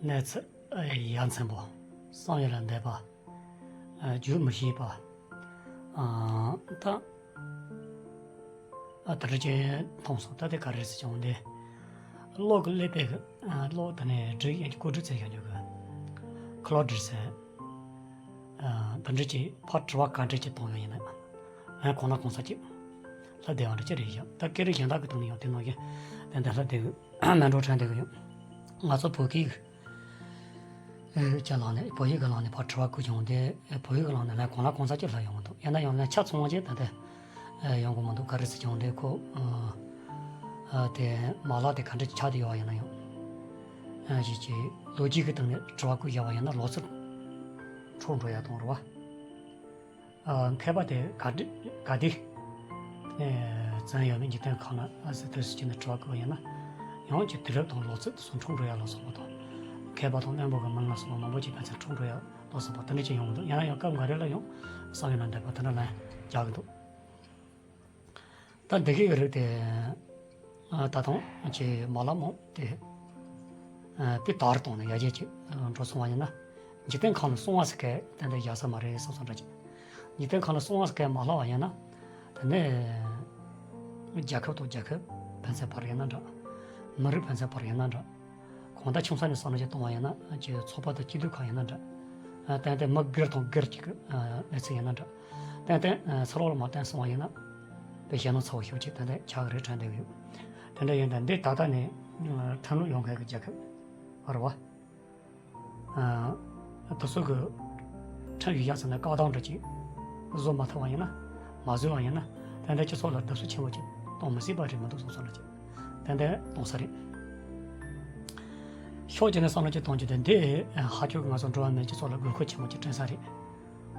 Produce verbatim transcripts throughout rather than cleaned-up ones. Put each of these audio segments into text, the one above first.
གནས་ཚུལ་ཡ་མཚན་པོ། བསམ་ཡས་ལ་འདས་པ། རྒྱུན་མི་ཤེས་པ། ད་ཨ་དེ་འདྲ་ཅིག་མཐོང་སོང་། ད་དེ་ག་རེ་ཟེར་བྱུང་སྟེ། གློག་གི་ཀླད་པའི་གི་གློག་དེ་ནས་སྒྲིག་ཡན་གྱི་བཀོད་སྒྲིག་བྱས་ཡོད་རྒྱུ་གི་ཁ་ལོ་སྒྲིག་ཟེར། དེ་འདྲ་ཅིག་ཕར་དྲི་བ་ག་འདྲ་ཅིག་གཏོང་ཡོང་ཡིན་ན། ང་གང་ལ་གང་ས་ཅིག་ལྷ་སྡེ་བ་འདྲ་ཅིག་རེད་ཡ། ད་སྐད་རིགས་གཞན་དག་གི་སྟེང་ནས་ཡང་དེ་ནང་བཞིན་ཏན་ཏན་ལྷ་སྡེ་གི་མེ་འབྲོག་ཕྲན་སྡེ་གི་ཡོད། ང་ཚོ་བོད་སྐད་ཀྱི་ལམ་ནས། བོད་ཡིག་གི་ལམ་ནས་ཕར་དྲི་བ་བཀོད་བྱུང་སྟེ། བོད་ཡིག་གི་ལམ་ནས་ལན་གང་ལ་གང་ས་ཅིག་ལྷག་ཡོང་གི་འདུག་ཡིན་ན་ཡང་ལན་ཆ་ཚང་བ་ཅིག་ད་ལྟ་ཡོང་གི་མི་འདུག་ག་རེ་ཟེར་བྱུང་སྟེ། ཁོ་ཨ་དེ་མ་ལག་དེ་ག་འདྲ་ཆགས་བསྡད་ཡོད་པ་ཡིན་ན་ཡང་། ཨ་ཅིག་ཅིག་ལོ་རྒྱུས་ཀྱི་སྟེང་ནས་དྲི་བ་བཀོད་བཞག་པ་ཡིན་ན་ལོག་ཚུར་འཕྲོ་འགྲོ་ཡག་གཏོང་རེད་བ། ཨ་མཁས་པ་དེ་ག་འདྲ་ག་དེ་ཨེ་བཙན་ཡོད་མེད་འཇིག་རྟེན་ཁམས་ན་ཨ་ཟེར་དུས་སུ་ཅི་ནས་དྲི་བ་བཀོད་ཡིན་ན། ཡང་ཅིག་དུས་རབས་དང་ལོ་ཚོད་དུ་སོང་འཁྲུག་འགྲོ་ཡ་ལ་སོགས་པ་དང་། མཁས་པ་དང་རྣོན་པོ་གི་མིང་ལ་སོགས་པ་མང་པོ་ཅིག་ཕན་ཚུན་འཁྲུག་འགྲོ་ཡ་ལ་སོགས་པ་དེ་འདྲ་ཅིག་ཡོང་གི་འདུག་ཡང་ན་ཡང་སྐབས་འགའ་རེ་ལ་ཡང་བསམ་ཡས་ལ་འདས་པ་དེ་འདྲ་ལན་རྒྱག་གི་འདུག་ད་འདི་གའི་རིགས་དེ་ཨ་ད་དུང་ཅིག་མ་ལག་མང་དེ་ཨ་དཔེ་དར་གཏོང་ནས་ཡར་རྒྱས་ཅིག་ཨ་འགྲོ་སོང་བ་ཡིན་ན། འཇིག་རྟེན་ཁམས་ལ་སོང་བ་ཟེར་མཁན་ཏན་ཏན་བཞག་ས་མ་རེད་བསམ་སོང་འདྲ་ཅིག་འཇིག་རྟེན་ཁམས་ལ་སོང་བ་ཟེར་མཁན་མ་ལྷག་པ་ཡིན་ན། དེ་ནས་རྒྱལ་ཁབ་དང་རྒྱལ་ཁབ་ཕན་ཚུན་བར་ཡིན་ན་འདྲ། མི་རིགས་ཕན་ཚུན་བར་ཡིན་ན་འདྲ། གང་ལྟར་ཆུང་ས་ནས་བསམ་བློ་ཅིག་གཏོང་བ་ཡིན་ན། ཅིག་ཚོགས་པ་དང་སྐྱིད་སྡུག་ཁག་ཡིན་ན་འདྲ། ཨ་ཏན་ཏན་མི་སྒེར་དང་སྒེར་གཅིག་གི་ཨ་གནས་ཚུལ་ཡིན་ན་འདྲ། ཏན་ཏན་ཨ་ཚུར་ལོག་ལ་མར་བསྟན་སོང་བ་ཡིན་ན། དཔེ་ཞེད་སྣང་ཚ་བོ་ཞེ་པོ་ཅིག་ཏན་ཏན་ཆགས་ཀྱི་རེད་དྲན་བསྡད་ཡོད། དེ་འདྲ་ཡིན་ད་འདི་ད་ལྟ་ནས་ཨ་ཁྲིམས་ལུགས་ཡོང་མཁན་གྱི་རྒྱལ་ཁབ་རེད་བ། ཨ་དེ་ཚོ་གི་ཁྲིམས་ཡིག་བཞག་ཚར་ནས་བཀག་སྡོམ་འདྲ་ཅིག་བཟོ་མ་ཐུབ་པ་ཡིན་ན། མ་བཟོས་པ་ཡིན་ན། ཏན་ཏན་སྤྱི་ཚོགས་ལ་བརྡབ་གསིག་ཆེན་པོ་ཅིག་གཏོང་མི་སྲིད་པ་རེད་མི་འདུག་བསམ་སོང་འདྲ་ཅིག་ཏན་ཏན་གཏོང་ས་རེད། ཕྱོགས་གཅིག་ནས་བསམ་བློ་ཅིག་གཏོང་རྒྱུ་དེ་འདི་ཧ་ཅང་གི་ང་ཚོ་འགྲོ་བ་མིའི་སྤྱི་ཚོགས་ལ་དགོས་མཁོ་ཆེན་པོ་ཅིག་བསྐྲུན་ས་རེད།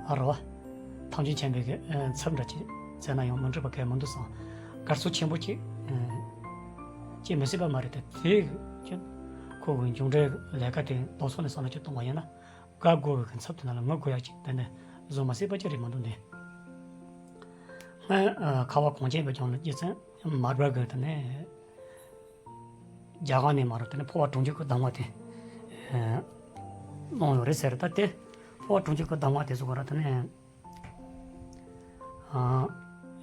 ཨ་རེད་བ། ཐམས་ཅད་མཁྱེན་པའི་གི་ཨ་ཚབ་འདྲ་ཅིག་བྱས་ན་ཡང་མི་འགྲིག་པ་གང་ཡང་མི་འདུག་བསམ། དཀའ་ཚེགས་ཆེན་པོ་ཅིག་ཨ་ཅིག་མི་སྲིད་པ་མ་རེད་དེ། དེ་གི་ཁོ་གི་མཇུག་འབྲས་ལས་ཀ་དེ་ལྡོག་ཕྱོགས་ནས་བསམ་བློ་ཅིག་གཏོང་བ་ཡིན་ན། དགའ་དགོས་པའི་གི་ཚབ་དེ་ན་ལ་ངུ་དགོས་ཡ་ཅིག་དེ་ནས་བཟོ་མ་སྲིད་པ་ཅིག་རེད་མི་འདུག་འདི། སྔོན་ཨ་ཁ་བ་གངས་ཅན་པའི་ལྗོངས་ལ་སྐྱེས་ཚེ་མར་པ་གི་དེ་ནས། རྒྱ་གར་ནས་མར་དེ་ནས་འཕོ་བ་གྲོང་ཁྱེར་གྱི་གདམས་ངག་དེ་ཨ་གནང་ཡོད་རེད་ཟེར། ད་དེ་འཕོ་བ་གྲོང་ཁྱེར་གྱི་གདམས་ངག་དེ་ཚོ་ག་ར་དེ་ནས་ཨ་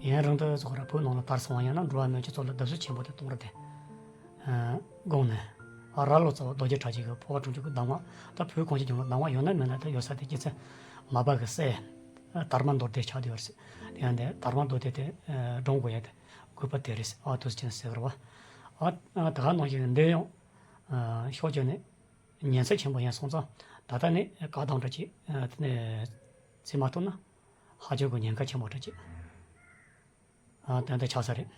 ཡུན་རིང་དུ་ཚོ་ག་ར་བོད་ནང་ལ་དར་སོང་བ་ཡིན་ན། འགྲོ་བ་མིའི་སྤྱི་ཚོགས་ལ་བརྡབ་གསིག་ཆེན་པོ་དེ་གཏོང་ར་དེ་ཨ་དགོངས་ནས། ཨ་རྭ་ལོ་ཙཱ་བ་རྡོ་རྗེ་གྲགས་ཅན་གྱི་འཕོ་བ་གྲོང་ཁྱེར་གྱི་གདམས་ངག་ད་བོད་གངས་ཅན་ལྗོངས་ལ་གདམས་ངག་ཡོད་ན་མེད་ན་ད་ཡོད་ས་དེ་སྐྱེས་ཚེ་མར་པ་གི་སྲས་དར་མ་མདོ་སྡེ་ཆགས་བསྡད་ཡོད་རེད་ཟེར། དེ་ཡང་དེ་དར་མ་མདོ་སྡེ་དེ་ཨ་སྒྲུང་དགོས་ཡ་དེ་དགོས་པ་དེ་རེད་ཟེར། ཨ་དུས་ཅན་ཟེར་བ་རེད་བ། ཨ་ཨ་ད་ག་ནང་བཞིན་འདི་ཡང་ཨ་ཕྱོགས་གཅིག་ནས་ཉེན་ཚབས་ཆེན་པོ་ཡིན་སོང་ཙང་། ད་ལྟ་ནས་བཀག་སྡོམ་འདྲ་ཅིག་ཨ་དེ་ནས་བྱེད་མ་ཐུབ་ན་ཧ་ཅང་གི་ཉེན་ཁ་ཆེན་པོ་འདྲ་ཅིག་ཨ་ཏན་ཏན་ཆགས་ས་རེད།